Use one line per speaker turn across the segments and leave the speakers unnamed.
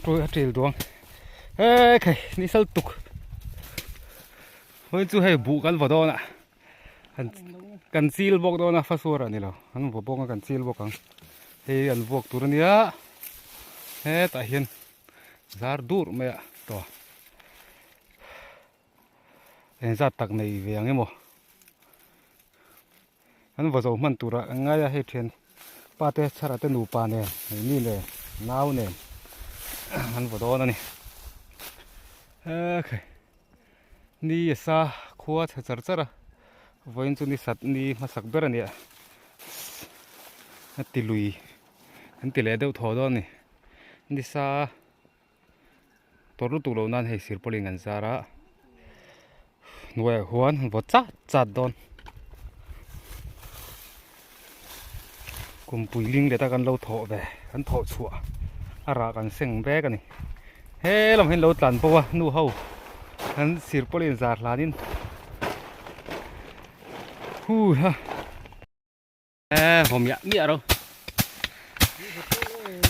A ṭil duang he khai ni sal tuk vawiin chu hei buh kan vaw dawn a kan chil bawk dawn a fasuar a ni lo an vaw bawk a kan chil bawk ang hei an vuak tur a nia hetah hian zar dur mai a tawh engzat tak nei ve ang emaw. An vaw zo hman turah an ngai a, hei thian pa te chhara te nupa nen hei nen nau nen an vaw dawn a ni. Ekhai ni a sa khua chhe char char a, vawiin chu ni sat ni hmasak ber a ni a, a ti lui an ti leh deuh thaw dawn a ni, ni sa tawrh lutuk loh nan hei sirpawlin an zar a hnuaiah huan an vaw chat chat dawn kumpui ling leta kan lo thawh ve kan thawh chhuah a rah kan seng vek a ni he lam hian lo tlan bo a nu ho an sirpawlin zar hlanin hu ha. E haw miah miah ro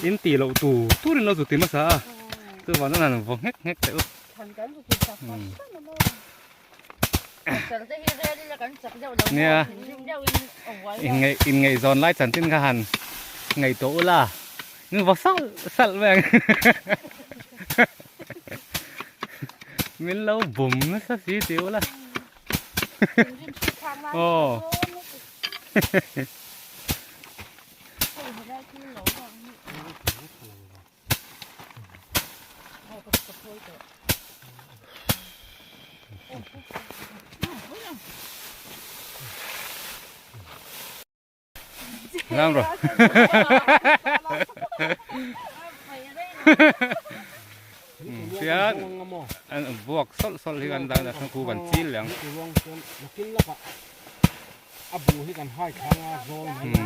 in ti loh tur tur in lo zu ti hmasa a chuvang chuan han vaw nghek nghek teh u nia inngeih inngeihzawn lai chanchin kha han ngaihtuah ula in vaw salh salh mai ang min lo bum nasa si ti ula aw. Lam rồi. Tian an vuak sawlh sawlh hi kan dang a khu kan chil leh ang.
A bu hi kan hai thlang a zawl mai a.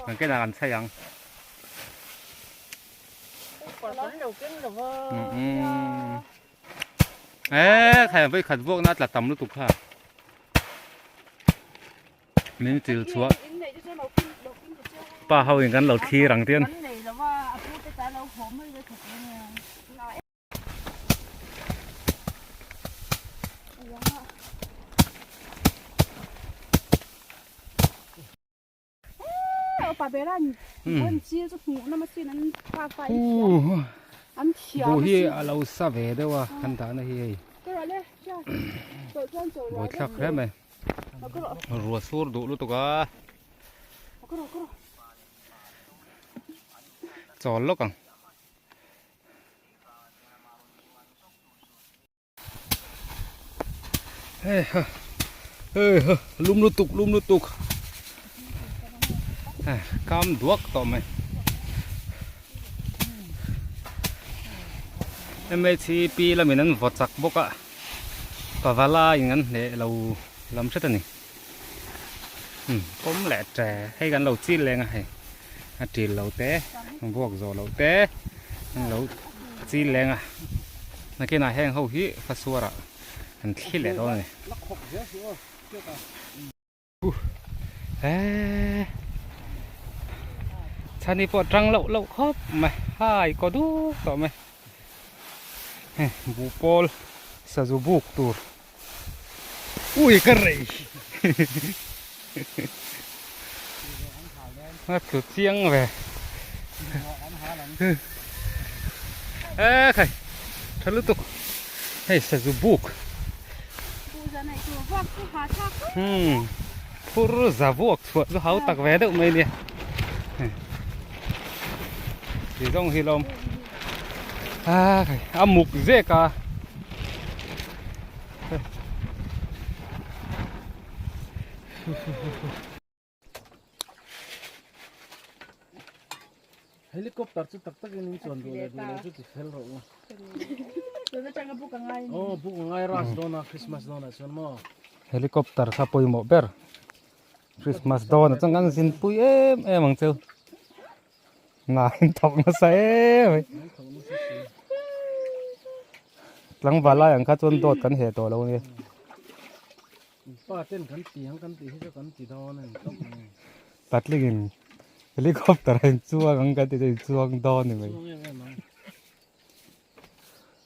Kan kenah kan chei ang. E khai voi khat vuak na tla tam lutuk kha. Min chil chhuah. Pa ho in kan lo thlir ang tian. Buh hi a lo sa ve deuh a kan dahna hi hei buaithlak hle mai ruah sur duh lutuk a chawl lawk ang. Hei ha hei ha lum lutuk lum lutuk kam duak tawh mai MHP lamin an vaw chak bawk a pavala in an hneh lo lam hret a ni pawm leh che hei kan lo chil leng a hei a til lo te vuak zawh loh te an lo chil leng a nakinah heng ho hi fasuar ah an thli leh dawn a ni eee chhani pawh tang loh loh khawp mai hai kaw duk tawh mai hei buhpawl sazu buk tur Ui ka rei A tlu chiang ve E khai tha lutuk hei sazu buk Hmm phur za vuak chhuah chu hau tak ve deuh mai nia ti zawng hi lawm a khai a muk zek a.
Helicopter chu tak takin in chuan duh leh duh lo chu ti fel rawh u.
Tuna tanga book a ngai ni.
Oh book a ngai rush dawn a Christmas dawn ah chuan maw.
Helicopter kha pawimawh ber. Christmas dawn ah chuan kan zin pui em em ang cheu. Ngai thawk nasa em mai. Tlangval lai ang kha chuan dawt kan heh tawh lo ania.
Pa ten kan ti ang kan tih hi chu kan ti dawn a ni tawp mai.
Patlingin helicopter a inchuang ang kan ti chu inchuang dawn ni mai.
Chuang em em ang.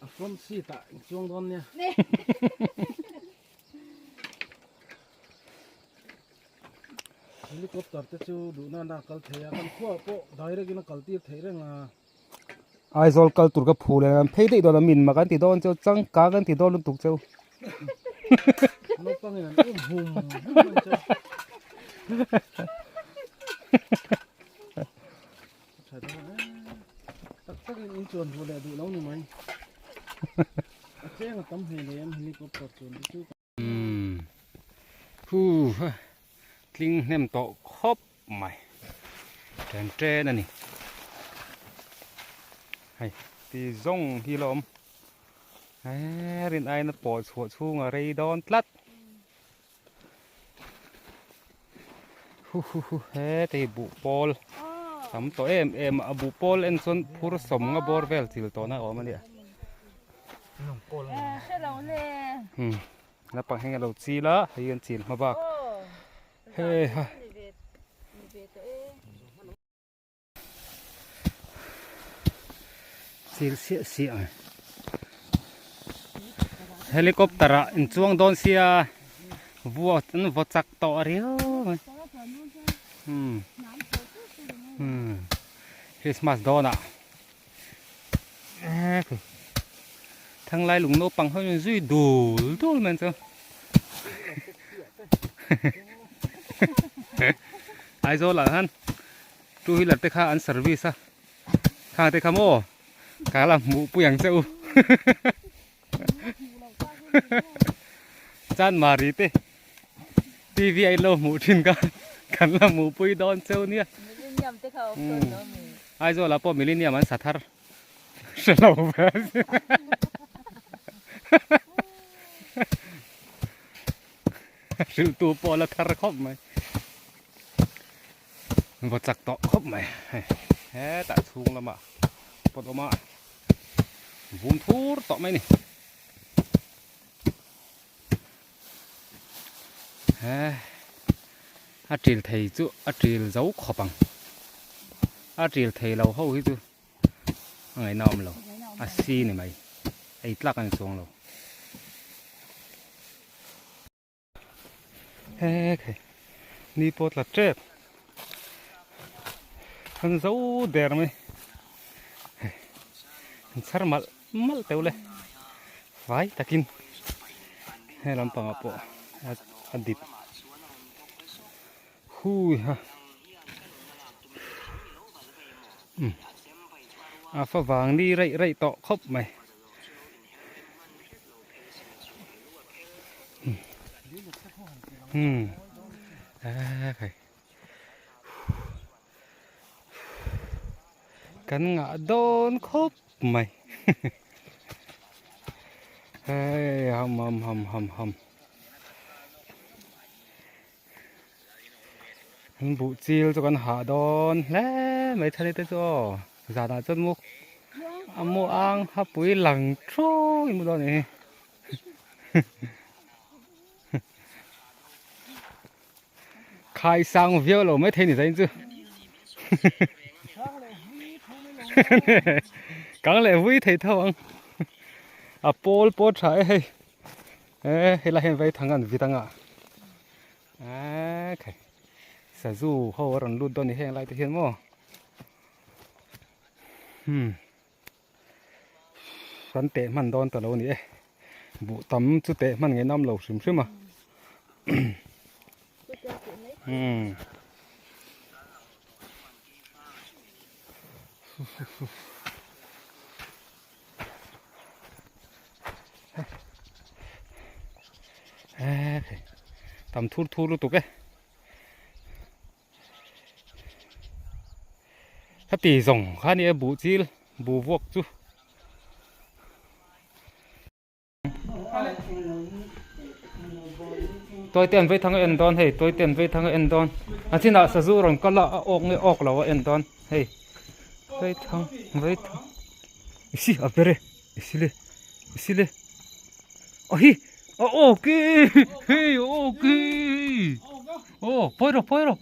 A front seat ah inchuang dawn nia. Helicopter te chu duhna na kal thei a, kan khuaah pawh direct in a kal tir theih reng a.
Aizawl kal tur ka phu leh an phei daih dawn a min mak an ti dawn cheu changkang an ti dawn lutuk cheu.
Naupangin an um hum hum an cheu. Tha dawn e. Tak takin in chuan duh leh duh lo ni mai. A cheng a tam hle leh em helicopter chuan te chu.
Umm hu ha tling hnem tawh khawp mai chen chen a ni hei ti zawng hi la awm eee rin aiin a pawh chhuah chhunga rei dawn tlat hu hu hu heta hi buh pawl tam tawh em em a buh pawl en chuan phur sawm nga bawr vel chil tawhna a awm a nia. Naupang heng a lo chil a hei an chil hma bak hei ha chil siah siah ang helicopter ah inchuang dawn sia vua an vaw chak tawh riau mai umm umm Christmas dawnah. Thanglai lung naupang ho in zui dul dul mai chu Aizawl ah khan two wheeler te kha an service a khang te kha maw ka la hmuh pui ang che u Chanmari te TV a in lo hmuh thin kha kan la hmuh pui dawn cheu nia. Aizawl ah pawh millennium an sa thar hre lo ve a si. Hrilh tu pawh la thar khawp mai. Vaw chak tawh khawp mai hei hetah chhung lamah pawt awm a vum thur tawh mai a ni. He a til thei chu a til zo khawp ang a til thei lo ho hi chu a ngaihna awm lo a si ni mai ei tlak a ni chuang lo he khai ni pawh tla tep an zo der mai an chhar malh malh teuh le fai takin he lampangah pawh a dip hui ha umm a fa vang ni raih raih tawh khawp mai umm ekhai. Kan ngah dawn khawp mai hei ham ham ham ham ham an buh chil chu kan hah dawn hle mai thani te chu aw zanah chuan mu a mu ang hapui lang thuai mu dawn a ni hi. Khai sang viau lo mai thei ni zain chu kang leh vui thei tho ang a pawl pawh tha e hei e helai hian vai thang an vit anga e khai sazu ho a rawn lut dawn ni heng lai te hian maw hmm Kan teh hman dawn ta lo a ni e. Buh tam chu teh hman ngei nam lo hrim hrim a. Umm. Tam thur thur lutuk e. Heti zawng kha nia buh chil buh vuak chu. Tuai te an vei thang a en dawn hei tuai te an vei thang a en dawn a chinah sazu rawn kal a a awk nge awk lo a en dawn hei vei thang vei thang isi a ber e isi le isi le a hi a awk e hei a awk e. Oh, pawi rawh, pawi rawh.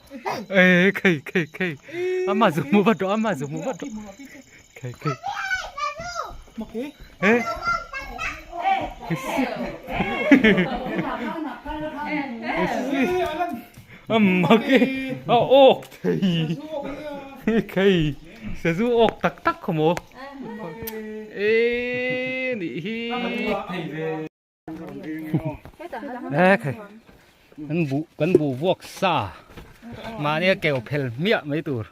Ê, khei, khei, khei. Ama zu hmu vat rawh, ama zu hmu vat rawh. Khei, khei. Ê. Amma ke a awk thei. Khei, sazu awk tak tak khaw maw. Ê, nih hi. Ê khai kan buh kan buh vuak sa mahni a keu phel hmiah mai tur.